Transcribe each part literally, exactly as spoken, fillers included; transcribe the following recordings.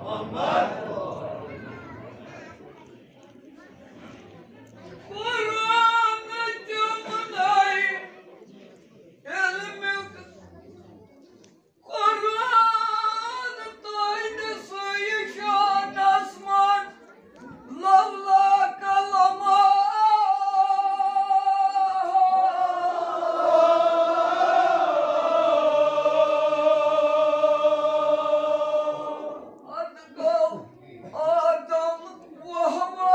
قرآن تِمنٕے علمٕکۍ، قرآن تُہنٛدِسٕے شانس منٛز لولا قلما۔ اتھ گوٚو آدم و حوا۔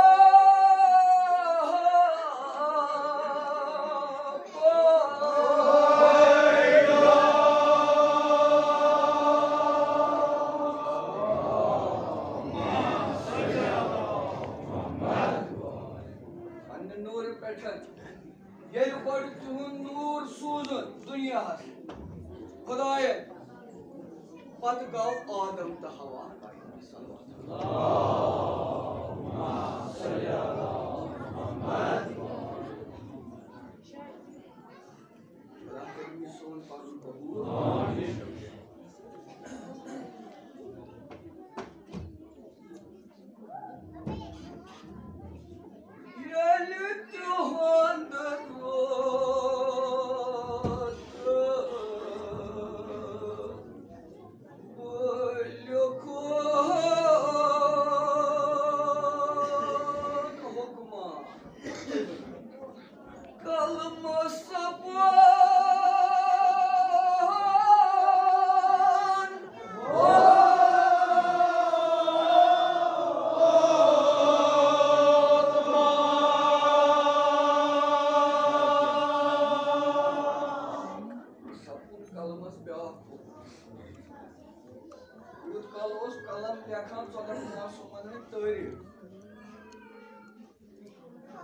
پننہِ نوٗرٕ پٮ۪ٹھ ییٚلہِ گۄڈٕ تِہُنٛد نوٗر سوٗزُن دُنیاہَس خۄدایَن، پتہٕ گوٚو آدم تہٕ حوا۔ خۄدا کٔرِن یہِ سون پَنُن قبوٗل۔ ییٚلہِ تِہُنٛد روٗد لیوٚکھُن حُکمہ قلمہٕ زبان۔ سکوٗن قلمس بیٛاکھ حُکم۔ یوٗت کال اوس قلم لیکھان، ژۄداہ معصومن ہٕنٛدۍ تعریٖف۔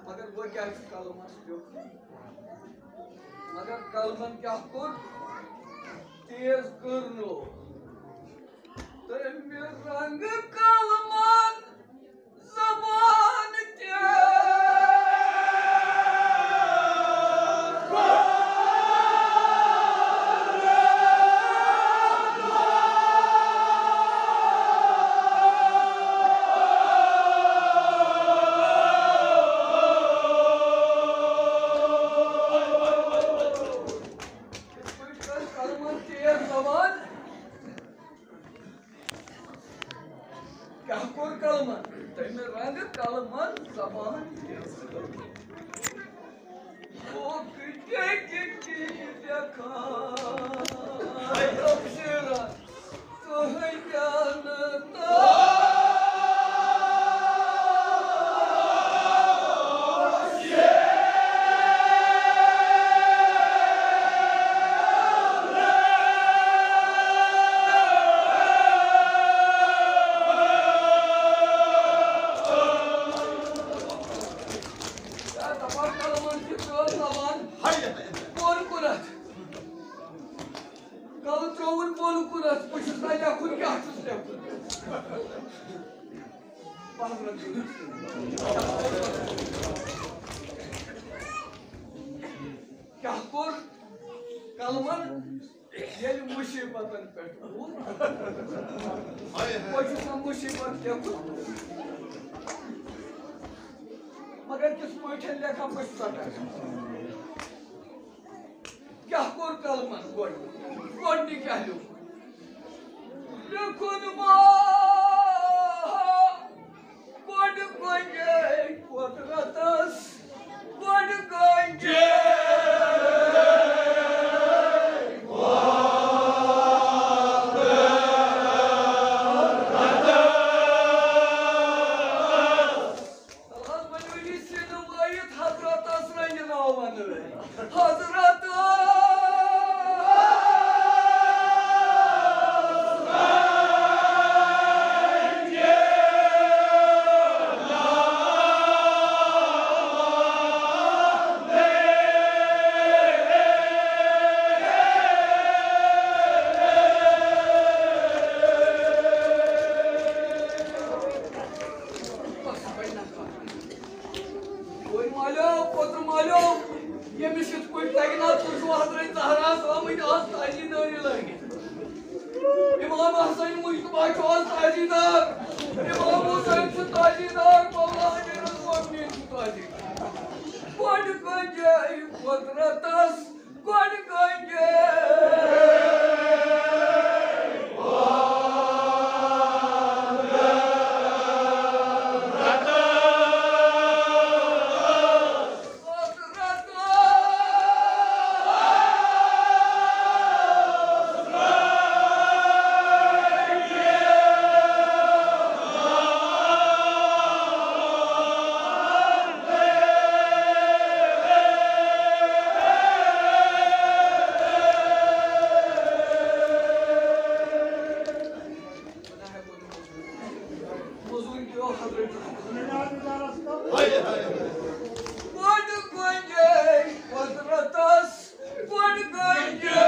مگر وۄنۍ کیٛاہ چھُ قلمس لیوٚکھمُت؟ مگر قلمن کیٛاہ کوٚر؟ تیز کٔر نہٕ۔ تٔمۍ رنٛگ قلمن زبان تیز۔ کیٛاہ کوٚر قلمن؟ تٔمۍ رنٛگ قلمن زبان تیز۔ لوٗکھ کِتھ کٔنۍ لیکھان تفسیٖرن؟ کٕہٕنۍ تہِ نہٕ تفسیٖر۔ کلہٕ ترٛووُن بۄن کُنَتھ۔ بہٕ چھُس نہ لیکھُن، کیٛاہ چھُس لیکھُن؟ کیٛاہ کوٚر قلمن؟ ییٚلہِ مُصیٖبتن پٮ۪ٹھ روٗد، بہٕ چھُس نہ مُصیٖبت لیکھُن، مگر کِتھ پٲٹھۍ لیکھا بہٕ چھُس نہ کران۔ کیٛاہ کوٚر قلمن گۄڈٕ؟ گۄڈٕنیُک کیٛاہ لیوٚکھ؟ لیوٚکھُن ما گۄڈٕ گۄڈے قۄدرتس، گۄڈٕ گۄڈے قۄدرتس۔ تَلہٕ حظ ؤنِو یہِ سیٖنہٕ وٲیِتھ حضرتس رنٛگہِ ناو وَنٲوۍ۔ حضرت کورِ مالیو، پوترٕ مالیو، ییٚمِس یِتھ پٲٹھۍ تَگہِ نا، تُہۍ چھِو حضرت زہراہَس آمٕتۍ آز تاجی دٲری لٲگِتھ۔ امام حسن مجتبیٰ چھُ آز تعزیدار۔ امام حسین چھُ تعزیدار، مولا امیر المومنین چھُ تعزیدار۔ گۄڈٕ گنجے قدرتس، گۄڈٕ گنجے۔ موضوع کیو حضرت۔ گۄڈٕ گنجے قدرتس، گۄڈٕ گنجے۔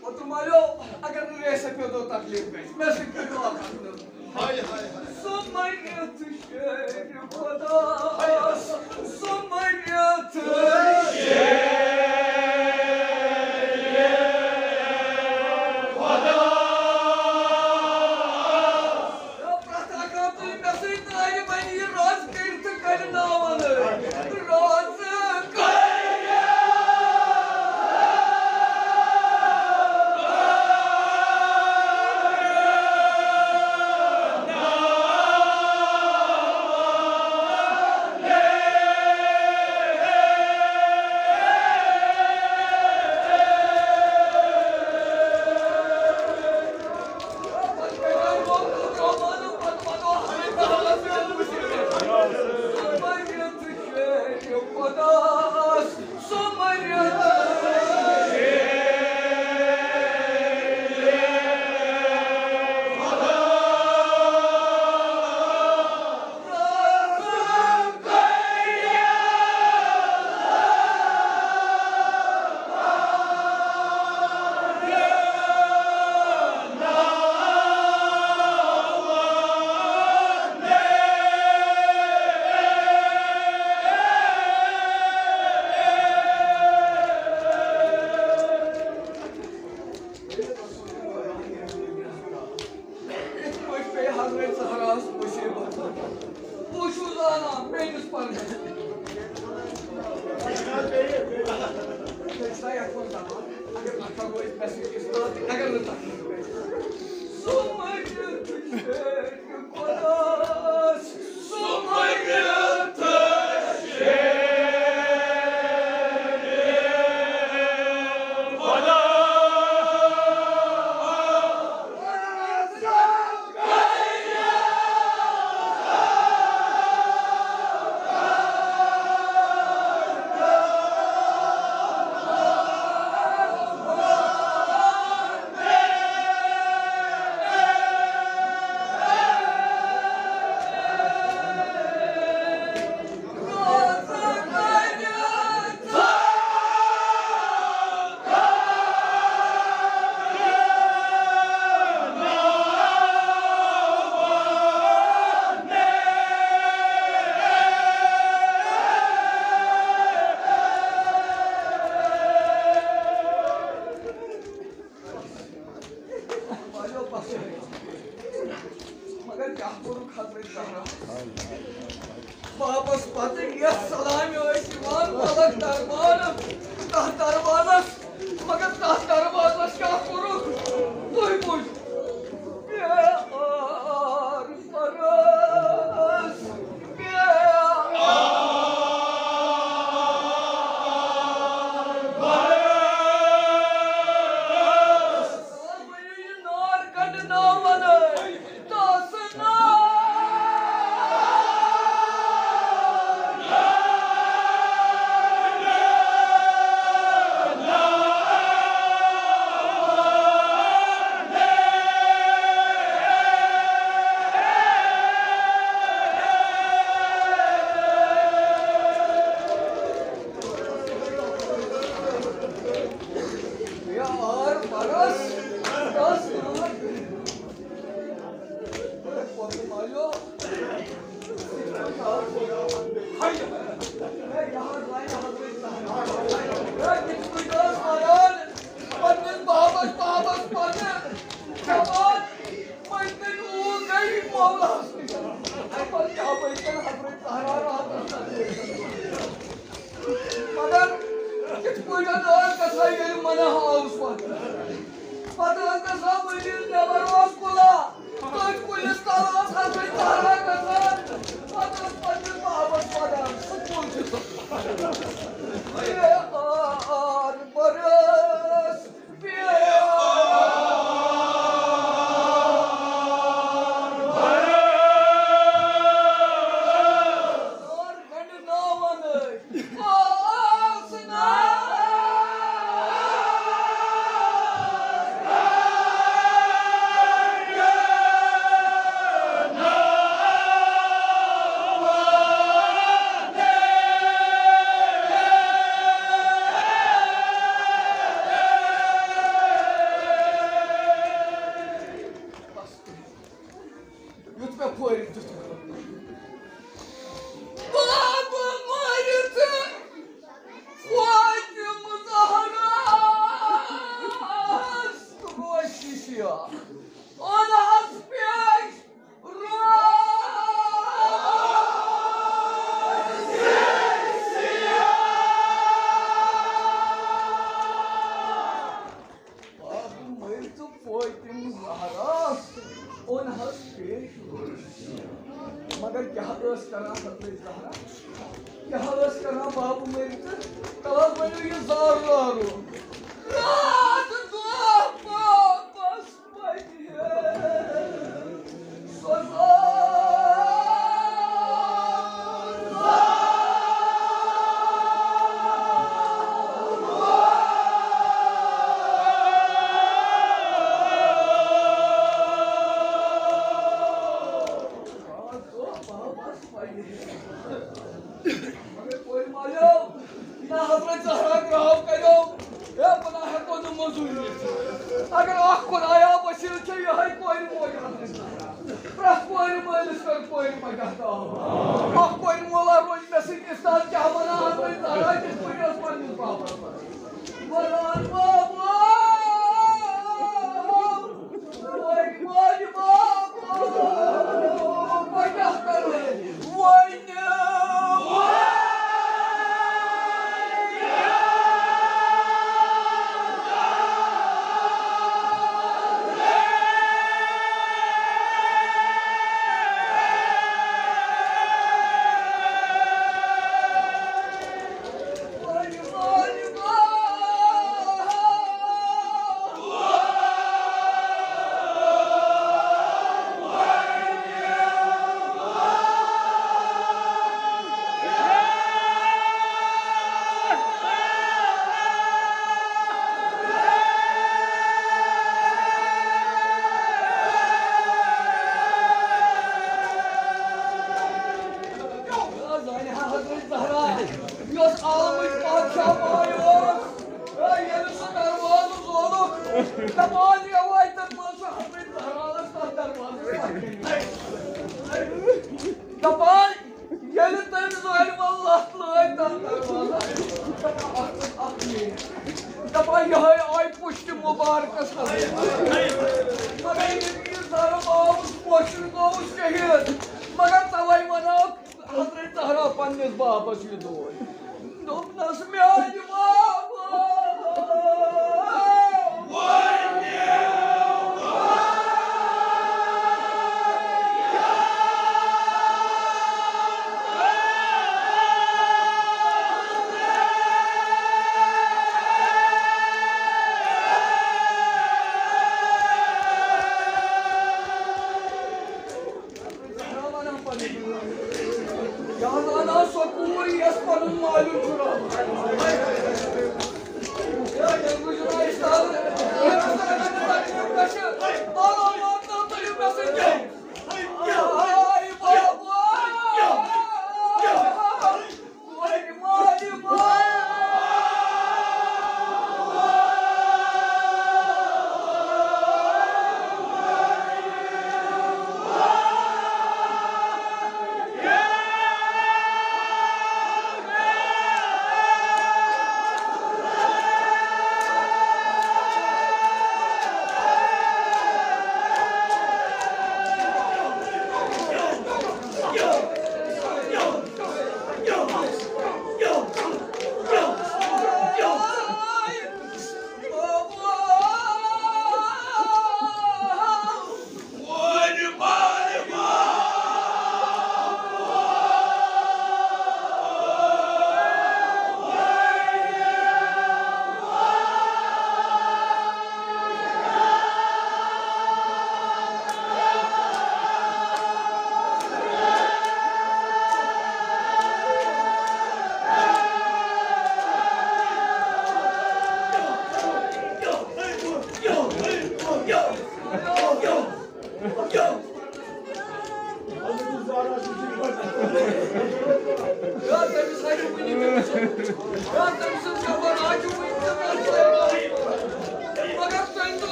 پتہٕ مالیو، اگر نہٕ ریسہٕ پیوٚو تکلیٖف گژھِ، مےٚ سۭتۍ کٔرِو اکھ اکھ نہٕ۔ ہاے، ہاے، ہاے۔ سُہ مٔرِتھ شیرِ خۄداس، سُہ مٔرِتھ شیرِ خۄداس۔ پرٛٮ۪تھ اکھ آو تُہۍ مےٚ سۭتۍ نارِ بنی، یہِ راز کٔرِتھ کَرِ ناوَن۔ راز کَرِ۔ یِتھ پٲٹھۍ پیٚیہِ حضرت زہراہَس مُصیٖبت۔ تُہۍ چھِو زانان میٲنِس پردَس۔ تُہۍ چھِو یَتھ منٛز دَپان، اگر نہ کَرو أسۍ مےٚ سۭتۍ اِسلام، اگر نہٕ تَتھ منٛز گژھِ۔ سُہ مٔرِتھ چھُ خۄداس، سُہ مٔرِتھ چھُ خۄداس۔ ییٚلہِ منع آوُس پتہٕ، پتہٕ ٲس گژھان ؤرۍ یَس نٮ۪بر اوس کُلا، تٔتھۍ کُلِس تل ٲس حضرت زہرا گژھان، پتہٕ ٲس پننِس بابس ونان، سکوٗل چھُ سکوٗل۔ اے آر برس یُتھ مےٚ پھٲرِتھ دیُتُکھ۔ بابا مٲرِتھ فاطمہ زہراہَس روشہِ شیعہ۔ اوٚنہَس پیش روش۔ بابہٕ مٲرِتھ فاطمہ زہراہَس اوٚنہَس پیش۔ مگر کیٛاہ ٲس کران حضرت زہرا؟ کیٛاہ ٲس کران بابہٕ مٲرِتھ؟ تَلہٕ حظ ؤنِو یہِ زار زارو۔ راتھ دۄہ بابَس مگر کورِ مالیو، نہ حضرت زہرا گراو کریو۔ ہے، بہٕ نہ ہٮ۪کو نہٕ مٔزوٗرۍ نِتھ۔ اگر اکھ خۄدایا وسیٖلہٕ چھےٚ یِہوٚے کورِ مول حضرت زہرا۔ پرٛٮ۪تھ کورِ مٲلِس کر کورِ پگاہ تام۔ اکھ کورِ مولا روزِ مےٚ سۭتۍ استاد، کیٛاہ وَنان حضرت زہرا کِتھ پٲٹھۍ ٲس پننِس بابس وَنان۔ وَنان بابا، وۄنۍ، وۄنۍ، بابا، بہٕ کیٛاہ کَرٕ وۄنۍ؟ زانہِ ہا حضرت زہرا، یۄس عالمٕچ پادشاہ ماے ٲس، اے، ییٚلہِ سُہ دروازٕ زولُکھ، دپان یَوَے تَتھ منٛز چھُ حضرت زہرا ٲس تَتھ دروازَس پَتہٕ کَنہِ۔ دپان ییٚلہِ تٔمۍ ظٲلمَن لَتھ لٲج تَتھ دروازَس، دپان اَتھ منٛز اَکھ میٖر۔ دپان یِہوٚے آے پُشتِ مُبارکَس حضرت۔ مگر ییٚلہِ یہِ ضرب آوُس، پوشہِ گوٚوُس شہیٖد۔ مگر تَوَے وَنو حضرت زہرا پننِس بابس یہِ دود۔ دوٚپنس، میانہِ بابا۔ یہِ حظ اَنان سۄ کوٗر، یۄس پَنُن مالیُن چھُ راوان۔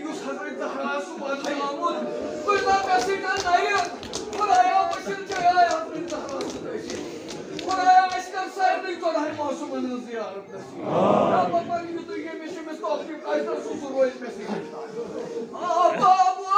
یُس حضرت زہرا سُنٛد وَننہٕ آمُت، تُہۍ زَن مےٚ سۭتۍ نَرِ، خۄدایا، بہٕ چھُس جاے حضرت زہرا سُنٛد أسۍ۔ خۄدایا، اَسہِ کر سارنٕے ژۄدہَے معصوٗمَن ہٕنٛز زیارت نصیٖب۔ رۄبہ، پَنٕنۍ یُتُے ییٚمِس ییٚمِس توفیٖق آسہِ، سُہ سُہ روزِ مےٚ سۭتۍ۔ آ، بابا،